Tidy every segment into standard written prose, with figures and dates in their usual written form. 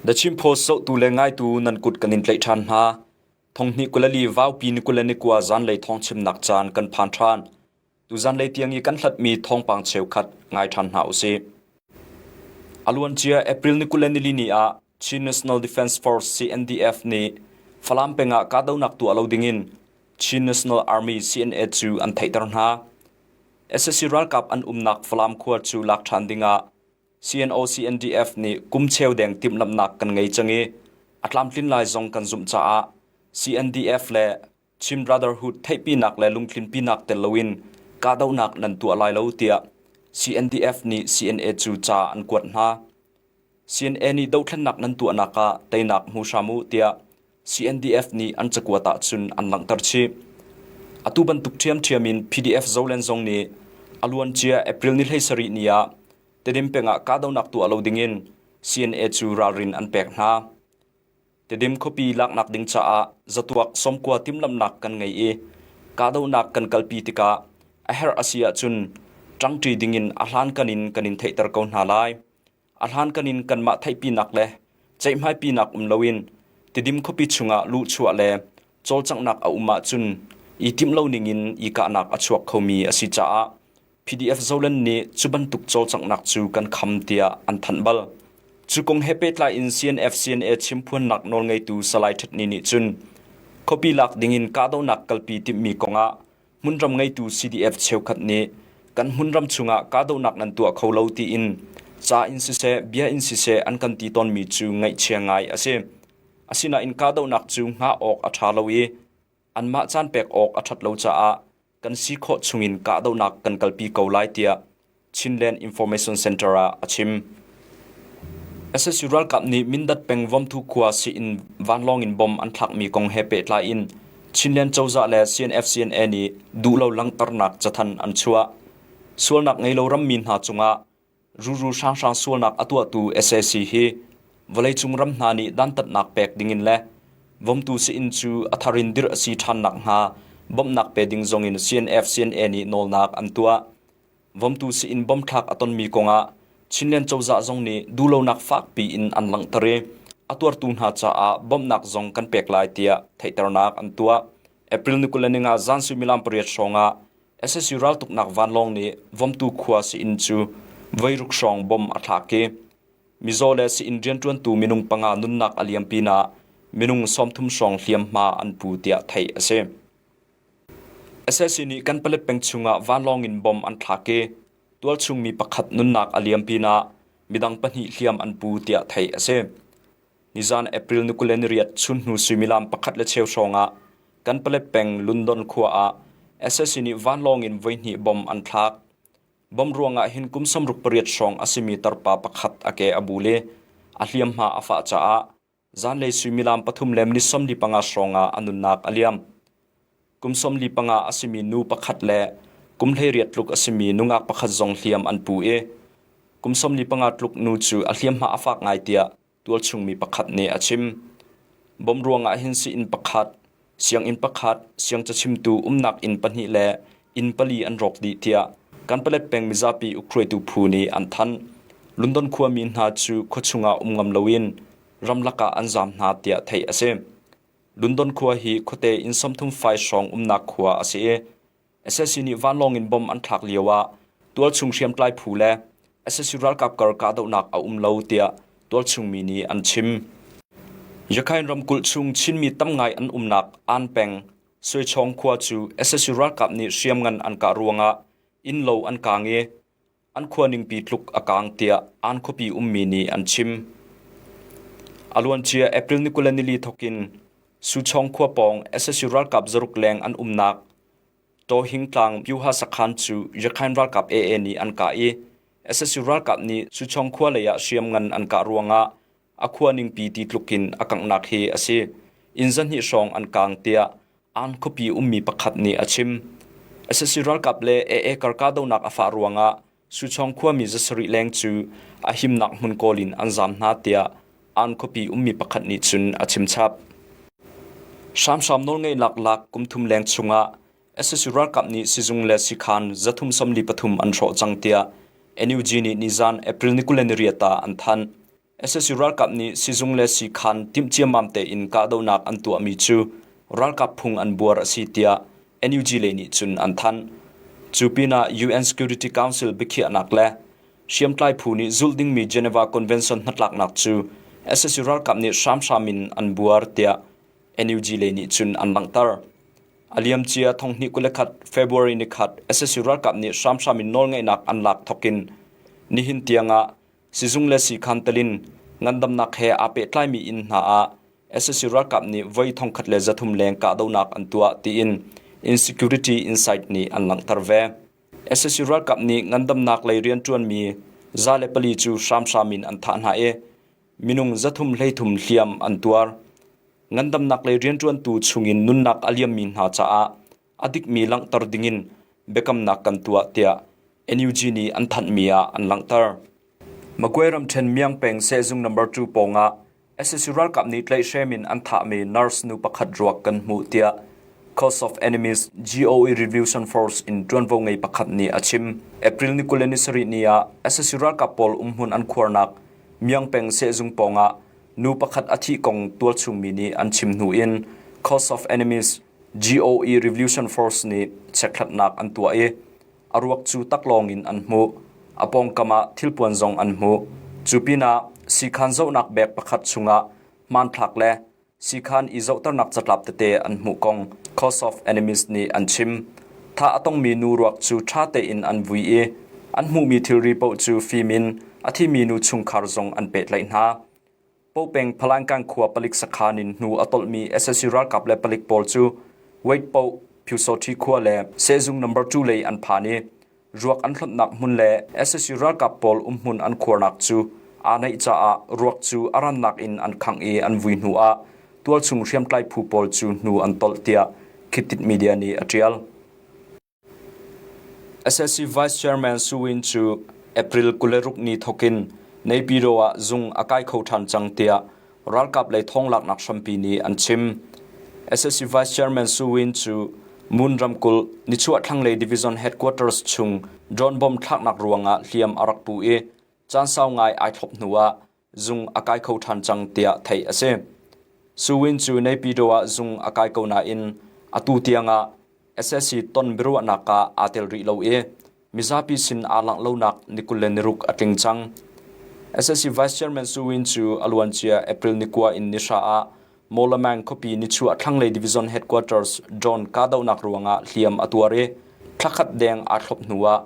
The Chin Post zohtu le ngaitu nan kut kan in tlaih ṭhan hna. Thonghnih kulali vaupi ni kul le ni kua zanlei thawngchimnak caan kan phan ṭhan. Tu zanlei tiang i kan hlatmi thawngpang cheukhat ngai ṭhan hna usih. A luancia April ni 20 le nili ni ah Chin National Defense Force CNDF nih Falam peng ah kahdohnak tuah lo dingin Chin National Army CNA cu an theihter hna. Sac ralkap an umnak Falam khua cu lak ṭhan dingah CNO-CNDF nih kum cheu deng timhlamhnak kan ngei cang i a tlamtlin lai zong kan zumh caah CNDF le Chin Brotherhood theihpinak le lungtlinpinak tel loin kahdohnak nan tuah lai lo tiah CNDF nih CNA cu ca an kuat hna. CNA nih dohthlennak nan tuahnak ah teinak hmu hram u tiah CNDF nih an cakuat ahcun an langhter chih. Atu bantuk ṭhiamṭhiam in PDF Zoland zong nih a luancia April ni 17 ni ah Tedim peng ah kahdohnak tuah lo dingin CNA cu ralrin an pek hna. Tedim khuapi laknak ding caah zatuak sawmkua timhlamhnak kan ngei i kahdohnak kan kalpi tikah a herh a si ahcun ṭangṭi dingin a hlankan in kan in theihter ko hna lai. A hlankan in kanmah theihpinak le ceihmaipinak um loin Tidim khuapi chungah luhchuah le cawlcanghnak a um ahcun i timh lo ningin i kahnak a chuak khomi a si caah PDF Zoland nih cu bantuk cawlcanghnak cu kan kham tiah an thanh bal. Cu kong he pehtlai in CNF-CNA chimphuannak nawlngeitu Salai Ṭhatni nih cun khuapi lak dingin kahdohnak kalpi timhmi kongah hmunram ngeitu CDF cheukhat nih kan hmunram chungah kahdohnak nan tuah kho lo tiin ca in siseh bia in siseh an kan ti tawnmi cu ngaihchia ngai a si. Asinain kahdohnak cu hngah awk a ṭha lo i anmah caan pek awk a ṭhat lo caah kan si khawh chungin kahdohnak kan kalpi ko lai tiah Chinland Information Center ah a chim. SSU ralkap nih Mindat peng Vomthu khua sii-inn vanlawng in bom an thlakmi kong he pehtlai in Chinland cozah le CNF-CNA nih duhlo langhternak cathanh an chuah. Sualnak ngei lo rammi hna cungah ruru hranghrang sualnak a tuahtu sac hi vawleicung ram hna nih dantatnak pek dingin le Vomtu sii-inn cu a thar in dirh a si ṭhan nakhnga bawmhnak pe ding zongin CNF-CNA nih nawlnak an tuah. Vomtu sii-inn bomthlak a tonmi kongah Chinland cozah zong nih duhlonak fakpi in an langhter i a tuartu hna caah bawmhnak zong kan pek lai tiah theihternak an tuah. April ni 25 zan suimilam pariat hrawngah SSU raltuknak vanlawng nih Vomtu khua sii-inn cu voiruk hrawng bom a thlak i mizaw le sii-inn rianṭuantu minung panga nunnak a liam pinah minung 30 hrawng hliamhma an pu tiah theih a si. Sac nih Kanpalet peng chungah vanlawng in bomb an thlak i tualchung mi pakhat nunnak a liam pinah midang pahnih hliam an pu tiah theih a si. Nizan April ni 28 chunhnu suimilam pakhat le cheu hrawngah Kanpalet peng Lundon khua ah sac nih vanlawng in voihnih bomb an thlak. Bomb ruangah hin kum 68 hrawng a simi tarpa pakhat a ke a bul i a hliamhma a fah caah Zanlei suimilam pathum le minute 45 hrawngah a nunnak a liam. Kum 45 a simi nu pakhat le kum 18 tluk a simi nungak pakhat zong hliam an pu i kum 45 tluk nu cu a hliamhma a fak ngai tiah tualchung mi pakhat nih a chim. Bom ruangah hin sii-inn pakhat, sianginn pakhat, siangcachimtu umnak inn pahnih le inn pali an rawk dih tiah Kanpalet peng mizapi ukhruaitu phu nih an thanh. London khuami hna cu khuachung ah um ngam loin ramlak ah an zaam hna tiah theih a si. London khua hi khuate inn 30 fai hrawng umnak khua a si i sac nih vanlawng in bomb an thlak lio ah tualchung hriamtlai phu le sac ralkap kar kahdohnak a um lo tiah tualchung mi nih an chim. Yakhain ramkulh chung Chinmi tam ngai an umnak An peng Suichawng khua cu sac ralkap nih hriamngan an kah ruangah innlo an kaang i an khua ningpi tluk a kaang tiah an khuapi ummi nih an chim. A luancia April ni 24 thokin Suchong khua pawng sac ralkap zaruk leng an umnak Tawhing tlang Pyuha sakhan cu Rakhine ralkap AA nih an kah i sac ralkap nih Suchong khua lei ah hriamngan an kah ruangah a khua ningpi ti tlukin a kanghnak hi a si. Inn zahnih hrawng an kaang tiah An khuapi ummi pakhat nih a chim. Sac ralkap le AA kar kahdohnak a fah ruangah Suchong khuami zasarih leng cu a himnak hmun kawl in an zaam hna tiah An khuapi ummi pakhat nih cun a chim chap. Hramhram nawlngeihnak lak kum thum leng chungah sac ralkap nih sizung le sikhan zathum 43 an hrawh cang tiah NUG nih nizan April ni 28 ah an thanh. Sac ralkap nih sizung le siikhan timh ciammam tein kahdohnak an tuahmi cu ralkap phung an buar a si tiah NUG lei nih cun an thanh. Cu pinah UN Security Council biakhiahnak le hriamtlai phu nih zulh dingmi Geneva Convention hnatlaknak cu sac ralkap nih hramhram in an buar tiah NUG lei nih cun an langhter. A liamcia 2021 February nikhat sac ralkap nih hramhram in nawlngeihnak an lak thokin nihin tiangah Sizung le siikhan telin ngandamnak he aa pehtlaimi inn hna ah sac ralkap nih voi 1300 leng kahdohnak an tuah tiin Insecurity Insight nih an langhter ve. Sac ralkap nih ngandamnak lei rianṭuanmi 104 cu hramhram in an thah hna i minung 333 hliam an tuar. Ngandamnak lei rianṭuantu chungin nunnak a liammi hna caah a dikmi langhter dingin biakamnak kan tuah tiah NUG nih an thanhmi ah an langhter. Magway ramṭhen Miang peng sehzung number 2 pawngah sac ralkap nih tlaihhrem in an thahmi nurse nu pakhat ruak kan hmuh tiah Cause of Enemies GOE Revolution Force in ṭuanvo ngei pakhat nih a chim. April ni 27 ni ah sac ralkap pawl umhmun an khuarnak Miang peng sehzung pawngah nu pakhat a thih kong tualchungmi nih an chim hnu in Cause of Enemies GOE Revolution Force nih chekhlatnak an tuah i a ruak cu taklawng in an hmuh. A pawngkam ah thilpuan zong an hmuh. Cu pinah siikhan zohnak bag pakhat chungah hmanthlak le siikhan i zohternak catlap tete an hmuh kong Cause of Enemies nih an chim. Thah a tongmi nu ruak cu ṭha tein an vui i an hmuhmi thilri paoh cu fim in a thimi nu chungkhar zong an pehtlaih hna. Popeng Phalangkang khua palik sakhan in hnu a tolhmi sac ralkap le palik pawl cu Waitpoh Pyusawṭhi khua le sehzung number 2 lei an phan i ruak an hlonhnak hmun le sac ralkap pawl umhmun an khuarnak cu aa naih caah ruak cu a rannak in an khangh i an vui hnu ah tualchung hriamtlai phu pawl cu hnu an tolh tiah Khit Thit Media nih a ṭial. Sac Vice Chairman Su Win cu April 26 ni thokin Naypyidaw ah zung a kai kho ṭhan cang tiah ralkap lei thawnglaknak hrampi nih an chim. Sac Vice Chairman Su Win cu Mun ramkulh nichuah thlanglei Division Headquarters chung drone bomb thlaknak ruangah hliam a rak pu i caan sau ngai ai thlop hnuah zung a kai kho ṭhan cang tiah theih a si. Su Win cu Naypyidaw ah zung a kai ko nain atu tiangah sac ton biaruahnak ah aa tel rih lo i mizapi sin aa langh lonak ni 26 a tling cang. Sac Vice Chairman Su Win cu a luancia April ni 9 in ni hra ah Mawlamang khuapi nichuah thlanglei Division Headquarters drone kahdohnak ruangah hliam a tuar i thlakhat deng aa thlop hnuah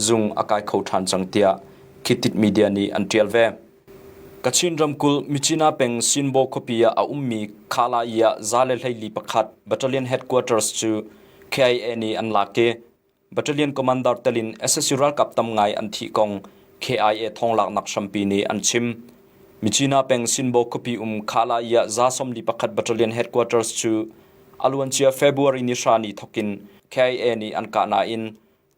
zung a kai kho ṭhan cang tiah Khit Thit Media nih an ṭial ve. Kachin ramkulh Myitkyina peng Sinbo khuapi ah a ummi Khala-i ah 121 Battalion Headquarters cu KIA nih an lak i Battalion Commander telin sac ralkap tam ngai an thih kong KIA thawnglaknak hrampi nih an chim. Myitkyina peng Sinbo khuapi um Khala-i ah 141 Battalion Headquarters cu a luancia February ni hra ni thokin KIA nih an kah nain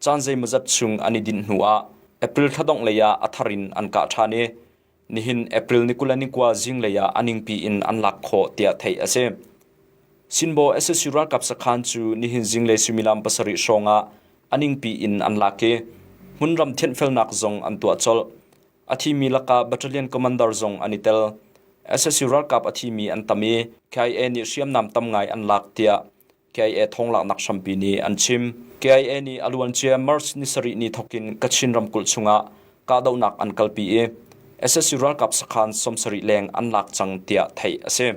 Caan zeimawzat chung an i dinh hnuah April thla dongh lei ah a thar in an kah ṭhan i nihin April ni 29 zinglei ah a ningpi in an lak khawh tiah theih a si. Sinbaw sac ralkap sakhan cu nihin zinglei suimilam pasarih hrawng ah a ningpi in an lak i hmunram thianhfelnak zong an tuah colh. A thimi lakah battalion commander zong an i tel. Sac ralkap a thimi an tam i KIA nih hriamnam tam ngai an lak tiah KIA thawnglaknak hrampi nih an chim. KIA nih a luancia March ni sarih ni thokin Kachin ramkulh chungah kahdohnak an kalpi i sac ralkap sakhan 70 leng an lak cang tiah theih a si.